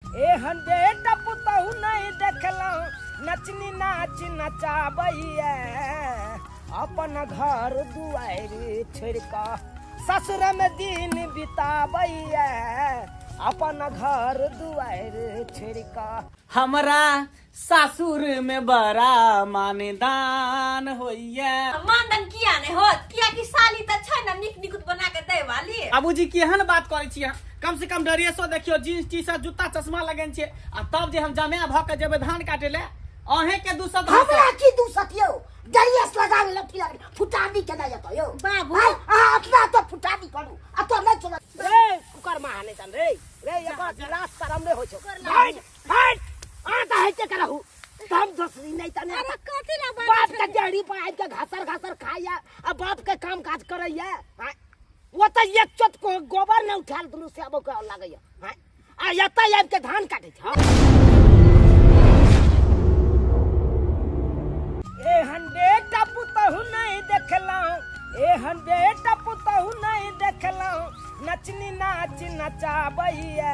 एहन बेटा पुतहु नहीं देखलहुँ, नचनी नाच नचाबैया। अपन घर दुआरि छोड़ि कऽ ससुर में दिन बिताबैया। अपन घर दुआरि छोड़ि कऽ। हमरा सासुर में बड़ा मानदान होइया। मानदान किया नहीं होत? किया कि साली त छै ना नीक निकुत बना के दै वाली। बाबूजी केहन बात करै छी अहाँ? कम से कम ड्रेसो देखियो, जींस टी शर्ट जूता चश्मा लगेने छियै, आ तब जे हम जमाए भऽ के जेबै धान काटे ले, अहें के दूसत होतै। हमरा की दूसत यौ? ड्रेस लगा ले लथी लगा फुटानी केना जेतौ यौ? बाबू। आय, अहाँ अपना तो फुटानी करू, आ तो नहि चलत। रे कुकर माने तन रे रे एकर लाश शरम नहि होइ छौ। हट हट, अहाँ तऽ हइते के रहू, तम दोसरी नहि तने। अरे कथी ला बात बाप के डेढ़ी पर आबि के घासर घासर खाइया आ बाप के काम काज करैया। आँय, ओ तऽ एक चोट को गोबर नहि उठायल दुनू से आबो के लागैया। आँय, आ एतऽ आबि के धान काटै छै। एहन बेटा पुतहु नहि देखलहुँ, एहन बेटा पुतहु नहि देखलहुँ, नचनी नाच नचाबैया।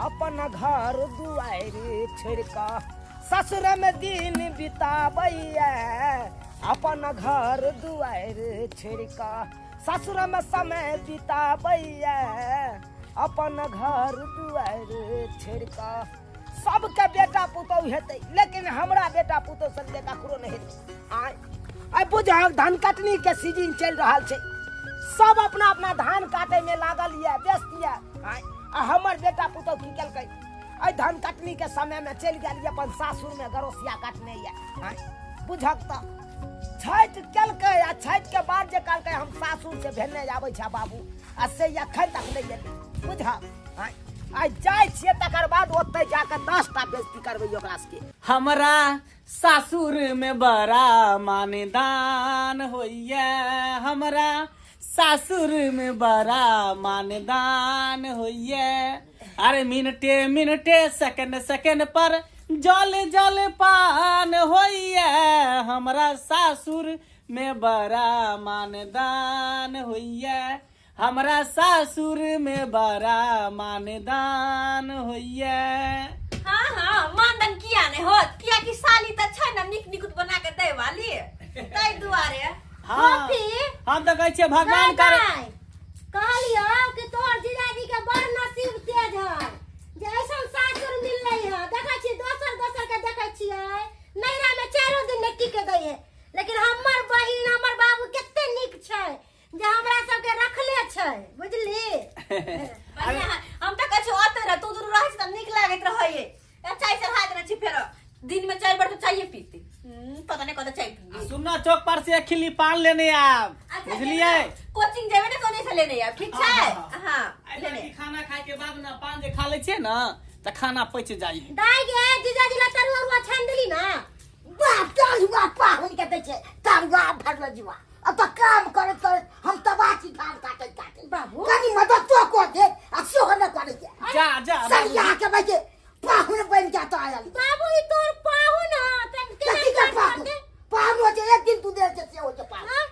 अपन घर दुआरि छोड़ि कऽ ससुर में दिन बिताबैया। अपन घर दुआरि छोड़ि कऽ ससुर में समय बिताबैया। अपन घर दुआरि छोड़ि कऽ। सबके बेटा पुतहु हेतै, लेकिन हमरा बेटा पुतहु सबके ककरो नहि हेतै। आय आइ बुझहक धान कटनी के सीजन चलि रहल छै, सब अपना अपना धान काटे में लागल यऽ, व्यस्त यऽ। आय आ हमर बेटा पुतहु की केलकै? एहि धान कटनी के समय में चलि गेल यऽ अपन सासुर में गरोसिया काटने यऽ। आय बुझहक तऽ छठि केलकै, आ छठि के बाद जे कहलकै हम सासुर से भेने आबै छै बाबू, आ से एखन तक नहि एलै। बुझहक आय आइ जाइ छियै तकर बाद ओतहि जाकऽ 10टा बेइज्जती करबै ओकरा सबके। हमरा सासुर में बड़ा मानदान होइया, हमरा सासुर में बड़ा मानदान होइया। अरे मिनटे मिनटे सेकंड सेकंड पर जल जल पान होइया, हमरा सासुर में बड़ा मानदान होइया, हमरा सासुर में बड़ा मानदान होइया। हाँ हाँ, मानदान किया नहीं होत? किया कि साली त छै ना नीक निकुत बना के दै वाली, तै दुआरे। हाँ, कॉफी? हम तऽ कहै छियै भगवान करे। कहलियौ कि तोहर जीजाजी के बड़ नसीब तेज है जे ऐसन सासुर मिललै है। देखै छियै दोसर दोसर के देखै छियै नैहरा में चारो दिन नहि टिके दै है, लेकिन हमर बहिन हमर बाबू कते नीक छै जे हमरा सबके रखले छै, बुझली? बढ़िया है। हम तऽ कहै छियै ओतै रह, तू दुनू रहै छी तऽ नीक लागैत रहै। चाय चढ़ा देने छी, फेरो दिन में 4 बार तो चाय पीते। पता नहीं कत चाय पी। सुनना, चौक पर से एक खिल्ली पान लेने आब। अच्छा, बुझलियै? कोचिंग जेबै ने तो से लेने आब, ठीक छै? हाँ, हाँ, एहि लेने। लड़की खाना खाय के बाद ना पान जे खा लै छियै ना तऽ खाना पचि जाइ है। दाइ गे, जीजाजी ला तरुआ उरुआ छानि देली ना? बाप तरुआ पाहुन के दै छै, तरुआ भरलो जुआ। अब तऽ काम करैत करैत हम तबाह छी धान काटैत काटैत। बाबू। कनी मदद तो कऽ दे आ सेहो नहि करैया। जा जा सरिया के बैठे पाहुन बनि जा तऽ आयल। बाबू ई तोर पाहुन ह, तन केना कथी के काट पाहुन? करतै? पाहुन होइ छै एक दिन दू दिन छै से होइ छै पाहुन। हाँ?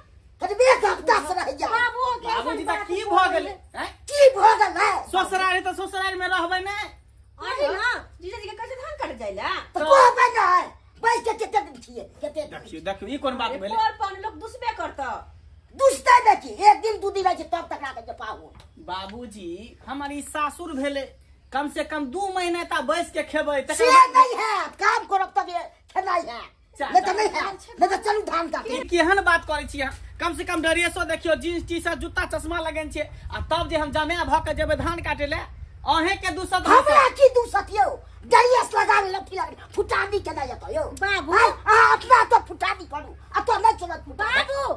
करीब एक हफ्ता से रहि जा। बाबू के बाबूजी ऐसन तऽ की बात भऽ गेलै? आँय? की भऽ गेलै? ससुरारि तऽ ससुरारि में रहबै ने। अरे ना, जीजाजी के कैसे धान काटे जाइला? तऽ कहबै नहि, बैस के कते दिन छियै? कते दिन? देखियौ देखियौ, ई कोन बात भेलै? पर पान लोग दुसबे करतौ। दुसतै नहि की, एक दिन दू दिन रहै छै तब तक राखै छै पाहुन। बाबूजी हमर ई सासुर भेलै, कम से कम 2 महीना तक बैस के खेबै, तकर से बाद नहि हैत, काम करब तब खेनाइ हैत, जा, नहि तऽ जा। नहि हैत, नहि तऽ चलू धान काटे। ई केहन बात करै छी अहाँ? कम से कम ड्रेसो देखियौ, जींस टी शर्ट जूता चश्मा लगेने छियै, आ तब जे हम जमाए भऽ के जेबै धान काटे ले, अहें के दूसत होतै। हमरा की दूसत यौ? ड्रेस लगा ले लथी लगा फुटानी केना जेतौ यौ? बाबू। आय, अहाँ अपना तो फुटानी करू, आ तो नहि चलत फुटानी। बाबू,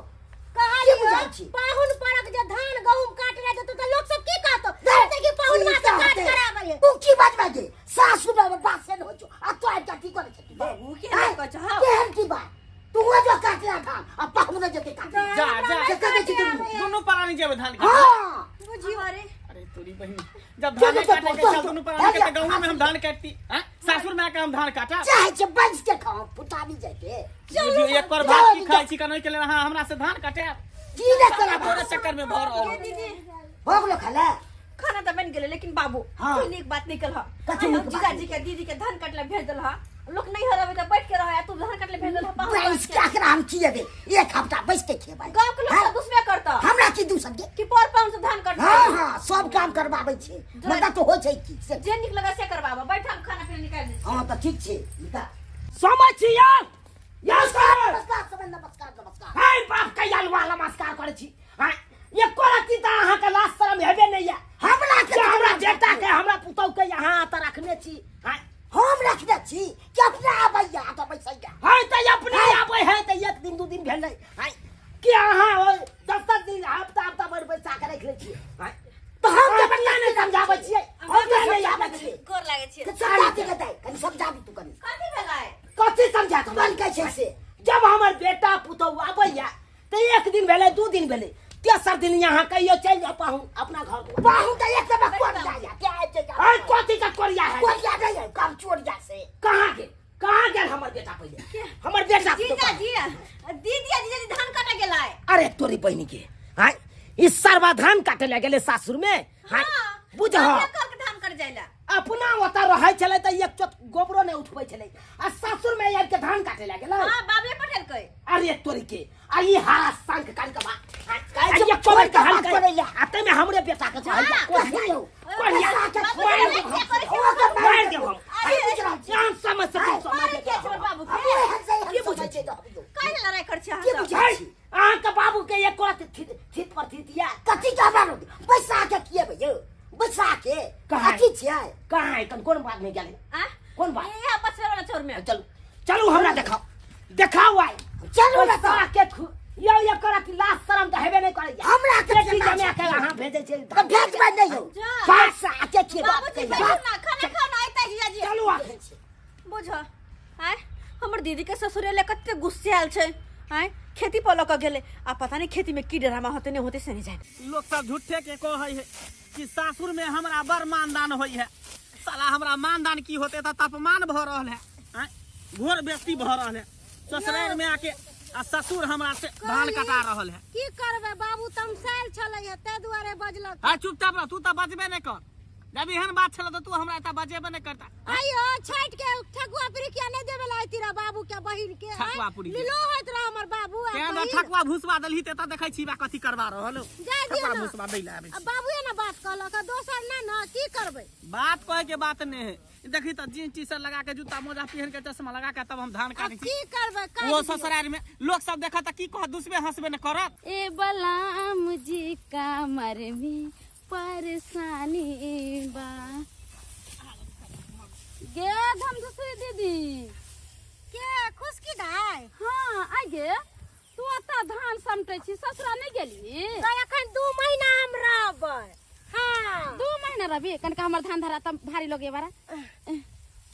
की कहलियौ, बुझाइ छी? पाहुन परक जे धान गहूम काटने जेतौ तऽ लोक सब की कहतौ? दे, कहतै कि पाहुन की माँ से काज कहतै? कराबै है। तू की बजबै गे? सासु में बात से नहि होइ छौ, आ तो आबि कऽ की करै छथि? बाबू, के आँय? कहै छौ? हँ। केहन की बात? तू जो काटला धान आ पाहुन जेतै काटले। जा, जा। से कहै छी दुनू। दुनू प्राणी जेबै धान काटे। हाँ। बुझियो अरे। अरे तोरी बहिन, जब चल, धान चल, काटे के चल, छल चल, दुनू प्राणी के चल, तऽ गाँव में हम धान काटती, हाँ? सासुर में आके हम धान काटा? चाहे छै बंस के खाओ, फुटानी जाइते। बुझियो एक पर भात की खाइ छी कनई के लेल अहाँ हमरा से धान काटे? की ने करा तोरे चक्कर में भर ये दीदी। भऽ गेलो खाले? खाना त बन गेलै लेकिन बाबू कोई नीक बात निकल ह। जीजाजी के दीदी के धान काटले भेज देल ह। लोग नहीं हरबे त बैठ के रह तू धान काटले भेज देल ह। बैस के एकरा हम खिएबे एक हफ्ता बैस के खेबै। गांव के लोग सब दुसबे करता। हमरा की दूसब के कि पर पाउन से धान काट। हां हां सब काम करबाबै छै मतलब तो होय छै की से जे नीक लगे से करबाबा बैठ हम खाना पीना निकाल दे। हां त ठीक छै निकाल समझ छी यार। नमस्कार नमस्कार नमस्कार नमस्कार। हे बाप के अलवा नमस्कार करै छी। हां एको रत्ती त अहाँ के लाज शरम हेबे नहीं है। हमरा के हमरा बेटा के हमरा पुतौ के यहाँ त रखने छी। हां हम रखने छी कि अपने आबैया त बैसैया। हां त अपने आबै है त एक दिन दू दिन भेलै। हां कि अहाँ 10-10 दिन हफ्ता हफ्ता भर बैसा के रख लै छी। हां त हम के बच्चा नहीं समझाबै छी। हम के नहीं आबै छी। गोर लागै छी। समझा के दे कनी समझा दी तू कनी। कथि भेलै कथि समझा तू कहै छै से जब हमर बेटा पुतौ आबैया त एक दिन भेलै दू दिन भेलै तेसर दिन यहाँ कहियो चलि जाओ पाहु अपना घर पाहु त एक दफा कोन जाया के आबि जाय। अरे कथि का कोरिया है कोरिया नहीं है काम चोरिया से। कहाँ गेल हमर बेटा पहिले हमर बेटा जीजाजी दीदी जीजाजी धान काटे गेलै। अरे तोरी बहिनी के हां ई सरवा धान काटे ले गेलै सासुर में। हां बुझ कल के धान कट जाइला अपना ओता रहै छलै त एक चोट गोबरो नै उठबै छलै आ सासुर में आबि के धान काटे ले गेलै। हां बाबे पठेलकै। अरे तोरी के आ ई हारा संख कान के बा काहे जे छोड़ के बात करैला आ तै में हमरे बेटा के कहैया कोरिया कोरिया मार देब हम। अरे समझ से समझ बाबू के बुझै छै काहे लड़ाई कर छी अहाँ सब? अहाँ के बाबू के एक रात थीत पर थीत या कथि के हमरा बैसा के किएबै यौ बैसा के कथि छियै कहाँ है कोन बात में गेलै आ कोन बात ए पछड़ वाला चोर में। चलू चलू हमरा देखाओ देखाओ आई चलू ना के यौ एकर अथी लाज शरम त हेबे नहीं करैया। हमरा के बेटी जमा के अहाँ भेजै छै त भेजबै नहीं यौ पैसा के के बात बाबूजी बैठू ना खाना खाओ ना आइता जीजाजी। चलू आ बुझ आय हमर दीदी के ससुरे ले कते गुस्से आयल छै। आय खेती पर लक गेलै आ पता नहीं खेती में की ड्रामा होते नहीं होते से नहीं जाने। लोग सब झूठे के कहै है कि सासुर में हमरा बड़ मानदान होई है। साला हमरा मानदान की होते त तापमान भ रहल है। आय घोर बेइज्जती भ रहल है ससुराल में आके आ ससुर हमरा से धान कटा रहल है। की करबै बाबू तमसायल छलै है तै दुआरे बजलक। हां चुपचाप रह तू त बजबे नहीं कर। जब एहन बात छल त तू हमरा एता बजेबे नहीं करता। आइयो छठ के ठकुआ पिरिकिया नहीं देबे ला आइती रह बाबू के बहिन के। ठकुआ पुरी लीलो होइत रह हमर बाबू आ तें ठकुआ भुसवा देलही त एता देखै छी बा कथि करवा रहल हो। जाय दियो ठकुआ भुसवा दै ला आबै छी। बाबूए ना बात कहलक दोसर ना ना की करबै बात कहे के बात नहीं है। देखी त जींस टी शर्ट लगा के जूता मोजा पहन के चश्मा लगा के तब हम धान काटे छी। की करबै वो ससुराल में लोग सब देखत की कह दुसबे हंसबे न करत। ए बलाम जी कमर में परेशानी बा गे हम दूसरी दीदी के खुश की दाय। हां आ गे तू अता धान समटे छी ससुरा नहीं गेली त अखन 2 महीना हम रहबै। हां 2 महीना रहबी कनका हमर धान धरा त भारी लगे बारा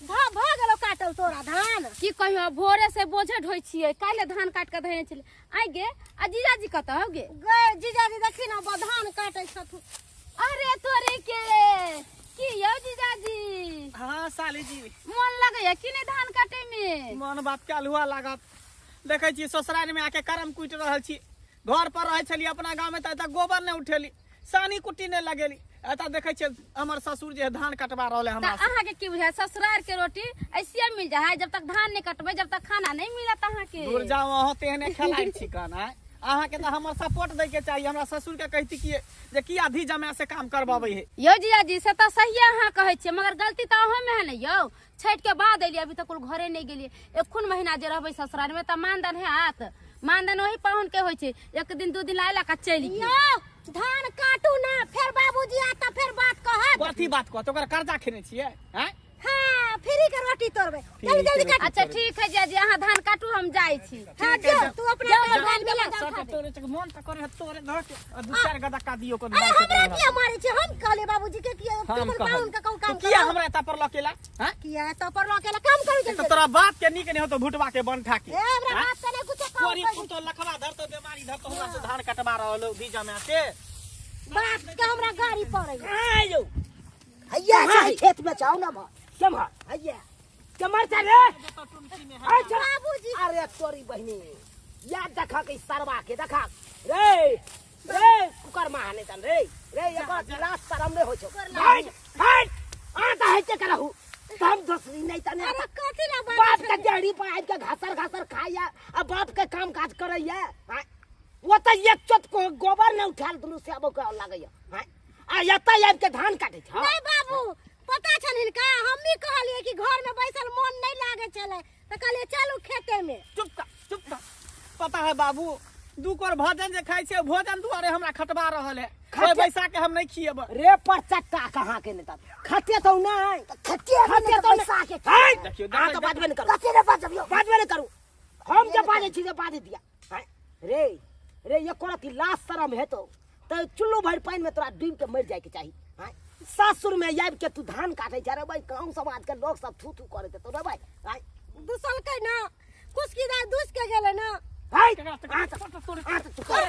भ गेलो काटल तोरा धान की कहियो भोरे से बोझे ढोइ छियै काल्हि धान काट के धैने छलै। आइ गे आ जीजाजी कत हो गे? गे जीजाजी देखी ना धान काटै छथु। अरे तोरे के की यौ जीजाजी? हां साली जी मन लगैया कि नहीं धान काटे में? मन बात काल हुआ लागत। देखै छी ससुराल में आके करम कुटि रहल छी। घर पर रहै छली अपना गांव में त एतऽ गोबर नहीं उठेली सानी कुट्टी नहीं लगेली। एतऽ देखै छियै हमर ससुर जे धान कटवा रहल है हमरा। त अहाँ के की बुझाय ससुराल के रोटी ऐसे मिल जाय है जब तक धान नहीं कटबै जब तक खाना नहीं मिलत अहाँ के। दूर जाओ अहाँ तेहने खेलाइ छी कन। अहाँ के त हमर सपोर्ट दै के चाहिए। हमरा ससुर के कहती कि जे की आधी जमा से काम करबाबै है। यौ जीजाजी से त सही अहाँ कहै छियै मगर गलती त अहाँ में है ने यौ। छठ के बाद एलियै अभी तक कुल घरे नहीं गेलियै। एखन महीना जे रहबै ससुराल में त मानदान हैत। मानदान वही पाहुन के होइ छै एक दिन दू दिन आयला का चलि गेल। यौ धान काटू ना फिर बाबूजी आता फिर बात कहत। कथी बात कहत? ओकर कर्जा खेने छियै हैं? हां फ्री के रोटी तोड़बै जल्दी जल्दी काट। अच्छा ठीक है जीजाजी अहाँ धान काटू हम जाइ छी। हां जो तू अपना धान मिला तोरे तक मन त करे तोरे धर के दू चार गदा का दियो को। अरे हमरा किया मारै छी? हम कहले बाबूजी के किया तू पाहुन के कहू काम किया हमरा एता पर लकेला? हैं किया एता पर लकेला काम करू जल्दी। त तोरा बात के नीक नहीं हो तो भुटवा के बन ठाके। ए हमरा बात से नहीं कुछ काम तोरी पुतो लखवा धर तो बीमारी धर तो हमरा से धान कटवा रहल हो बीजा में से बात के हमरा गाड़ी पड़ै। आयो हैया छै खेत में जाओ ना केम्हर हैया केम्हर छै रे? अच्छा बाबूजी। अरे तोरी बहिनी याद देखा के सरवा के देखा रे रे कुकर मा हाने तन रे रे एकर लाज शरम नै होइ छौ। हट हट आ त हेते करहु तम दोसरी नहीं तने। अरे कथी ला बाप के डेढ़ी पर आबि के घासर घासर खाइया आ बाप के काम काज करैया। वो त एक चोट को गोबर न उठाल दुनू से आबो के लागैया आ एतय आबि के धान काटै छ। नहीं बाबू पता छन हिनका हमनी कहलिए कि घर में बैसल मन नहीं लागे छले त कहलिए चलू खेते में। चुप कर चुप कर। पता है बाबू दू कोर भोजन जे खाइ छै भोजन दुआरे हमरा खटबा रहल है। ओइ बैसा के हम नहीं खिएब। रे पर चट्टा कहाँ के नेता खते तो नहीं खते खते तो बैसा के देखियो अहाँ तो बाजबे नहीं करू। कते ने बाजबियो बाजबे नहीं करू। हम जे बाजै छी से बाजै दिया। रे रे ये कोरती लाज शरम हेतो त चुल्लू भरि पानि में तोरा डूबि के मरि जाय के चाही। सासुर में आबि के तू धान काटै छ रे भाई गाँव समाज के लोग सब थू थू करैत हेतौ रे भाई। दुसलकै ना कुसकी दाइ दुस के गेलै ना। तोरे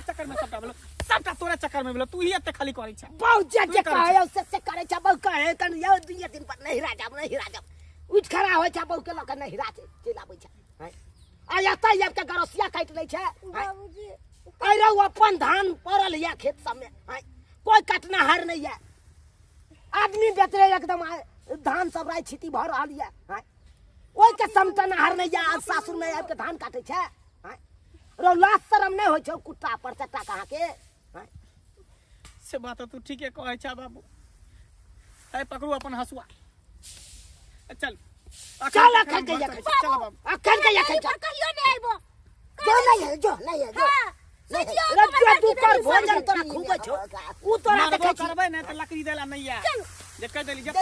चक्कर में सबटा भेलो सबटा तोरे चक्कर में भेलो तू ही एते खाली करै छ। बहुत जे जे कहै से करै छ बहु कहै तन यौ दुइये दिन पर नहिरा जाब नहिरा जाब उठि खड़ा होइ छ बहु के लऽ के नहिरा चलि आबै छ। आ एतय आबि के गरसिया काटि लै छ। बाबूजी अरे अपन धान पड़ल या खेत सब में कोई कटनाहार नहीं है। आदमी बेचरे एकदम धान सब राय छिती भर रहल या ओइ के समटनाहार नहीं है। आज सासुर में आबि के धान काटै छ। रौ लाज शरम नहीं होइ छौ कुत्ता पर चट्टा कहाँ के। से बात तू ठीके कहै छ बाबू। ए पकड़ू अपन हसुआ चल चल अखन के अखन चल बाबू अखन के अखन चल कहियो नहीं आइबो। जो नहीं है जो नहीं है जो रज्जु दू कर भोजन तोरा खूब छौ उ तोरा देखै छी करबै नै त लकड़ी देला नहीं है जे कह देली जते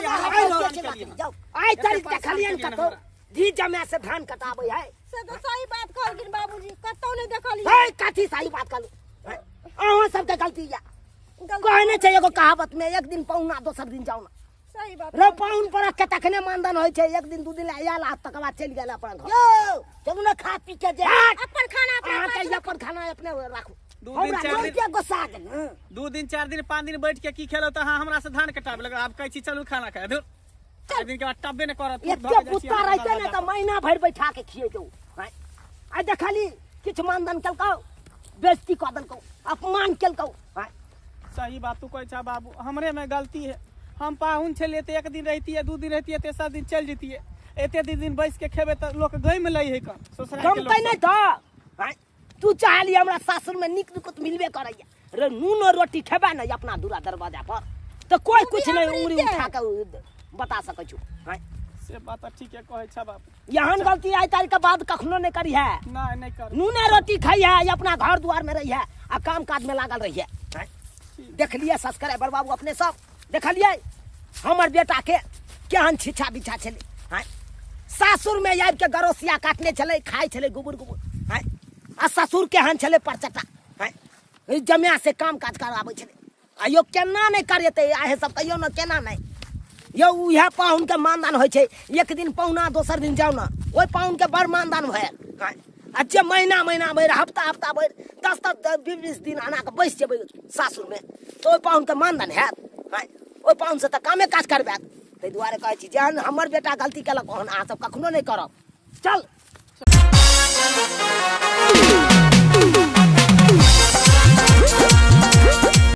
जाओ आइ तारीख देखलियन कतौ धी जमा से धान कटाबै है। से तो सही बात कहलखिन बाबूजी कतौ नहीं देखलियै। है कथी सही बात कहलु अहाँ सबके गलती या कहने छै एगो कहावत में एक दिन पहुना दोसर दिन जाऊ ना। सही बात रे पाहुन पर के तखने मानदान होइ छै एक दिन दू दिन आयल आ तकर बाद चलि गेल अपन घर। यौ चलू ना खा पी के जे अपन खाना अपने अपन खाना अपने राखू। दू दिन चार दिन गुस्सा गेल 2 दिन 4 दिन 5 दिन बैठ के की खेलो त हां हमरा से धान कटाबे लगल। आब कहै छी चलू खाना खाए धुर 4 दिन के बाद टब्बे ने करत। एते कुत्ता रहते ने त महीना भरि बैठा के खिएतौ। आ देखली किछु मानदान केलकौ बेइज्जती कऽ देलकौ अपमान केलकौ। सही बात तू कहै छ बाबू हमरे में गलती है। हम पाहुन छलियै त एक दिन रहितियै 2 दिन रहितियै तेसर दिन चलि जैतियै। एते दिन बैस के खेबै त लोक गमि लै है कन ससुराल के लोक गमतै नहि त तू चाहली हमरा सासुर में नीक नुकुत मिलबे करैया रे नून रोटी खेबे ने अपना दूरा दरवाजा पर त कोई कुछ नहीं उंगली उठा के बता सकै छु। से बात ठीके कहै छ बाबू। यहन गलती आइ तारीख के बाद कखनो नहीं करी है। नहीं नहीं कर नूने रोटी खाई है अपना घर द्वार में रही है आ काम काज में लागल रही है। देखलिए सब्सक्राइबर बाबू अपने सब देखलिए हमर बेटा के केहन छिछा बिछा छलै। सासुर में आबि के गरोसिया काटने छलै खाइ छलै गुबुर गुबुर आ ससुर केहन छलै परचटा जमिया से काम काज कराबै छलै। आ यौ केना नहि करेतै आहे सब कहियौ ने केना नहि। यौ उएह पाहुन के मानदान होइ छै एक दिन पहुना दोसर दिन जाउ ने ओहि पाहुन के बड़ मानदान भेल। आ जे महीना महीना भरि हफ्ता हफ्ता भरि 10 10 20 20 दिन आना के बैस जेबै सासुर में तऽ ओहि पाहुन के मानदान हैत। ओहि पाहुन से तऽ कामे काज करबायत। ताहि दुआरे कहै छी जेहन हमर बेटा गलती केलक ओहन अहाँ सब कखनो नहि करब। चल।